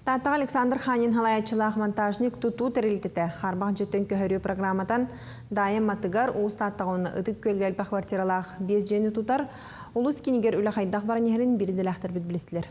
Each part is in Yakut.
Тааттаҕа Александр Ханин халайааччылаах монтажник тутуу тэрилтэтэ хаарбах дьиэттэн көһөрүү программатан Даайа Матыгар Уус Тааттаҕа уонна Ытык Күөлгэ элбэх квартиралаах биэс дьиэни тутар улуус киинигэр үлэ хайдах баран иһэрин биир идэлээхтэрбит билистилэр.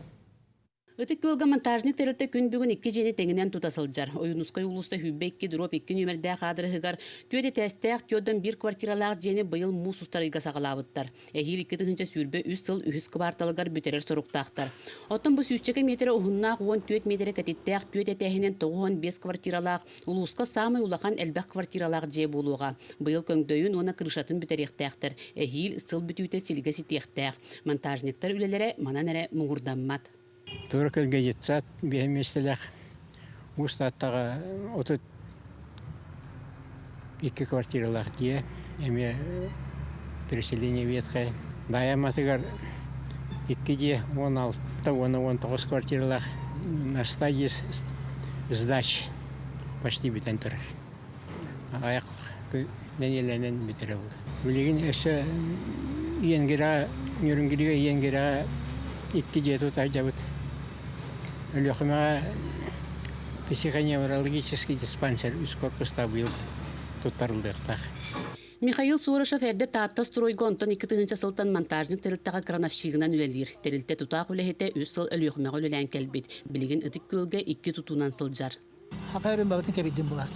Ытык Күөлгэ монтажник тэрилтэ күн бүгүн икки дьиэни тэҥинэн тута сылдьар. Ойуунускай уулусса 22 дробь 2 нүөмэрдээх аадырыһыгар түөрт этээстээх түөртэн биир квартиралаах дьиэни быйыл муус устар ыйга саҕалаабыттар. Эһиил 2023 сыл үһүс кыбаарталыгар бүтэрэр соруктаахтар. Оттон бу сүүсчэкэ миэтэрэ уһуннаах 14 миэтэрэ кэтиттээх түөрт этээһинэн 95 квартиралаах улууска саамай улахан элбэх квартиралаах дьиэ буолуоҕа. Быйыл көҥдөйүн уонна крышатын бүтэриэхтээхтэр. Эһиил сыл бүтүүтэ силигэ ситиэхтээх. Монтажниктар үлэлэрэ манан эрэ муҥурдаммат. Туора күөлгэ детсад биэһэ миэстэлээх Уус Тааттаҕа 32 квартиралаах дьиэ эмиэ переселение ветхое. Даайа икки дьиэ 16 уонна 19 квартиралаах на стадии сдач почти бүтэн турар. Аҕыйах нэдиэлэнэн бүтэрэ буолуо. Билигин өссө Иенгираҕа, Ньүрүҥгүрүгэ Иенгираҕа икки дьиэ тутаайдабыт. Өлүөхүмэҕэ психоневрологический диспансер үс корпустаах быйыл туттарыллыахтаах. Михаил Сорошев эрдэ Таатта стройга онтон 2000 сылтан монтажник тэрилтэҕэ крановщигынан үлэлиир. Тэрилтэ тутаах үлэһитэ үс сыл Өлүөхүмэҕэ үлэлээн кэлбит. Билигин Ытык Күөлгэ икки тутуунан сылдьар. Хахайрын барытын кэбийдим булаат.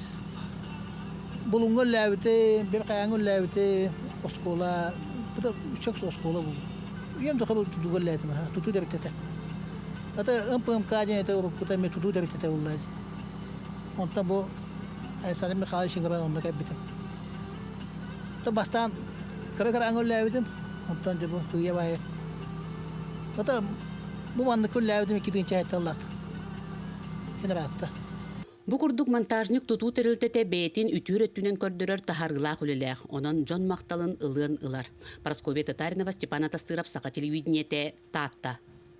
Булуҥҥа үллээбити, бир хайаҥҥа үллээбити, оскуола, бу үчөк оскуола бу. Үйэм тухары тутууга үллээтим аха, тутуу тэрилтэтэ. Ата МПМК диэн этэ уруккута эмиэ тутуу тэрилтэтэ булла. Онтон бу Александр Михайлович ыҥыран онно кэлбитим. Бастаан кыра-кыра аҥа үллээбитим, онтон дьэ бу тыйа баайы. Ата бу маннык үллээбитим икки тыынча тыллаах. Ыраатта. Бу курдук монтажник тутуу тэрилтэтэ бэйэтин үтүөр өттүнэн көрдөрөр таһаарыылаах үлэлээх, онон дьон махталын ылыан ылар. Парасковья Татаринова, Степан Атастыров, Саха телевидениетэ, Таатта.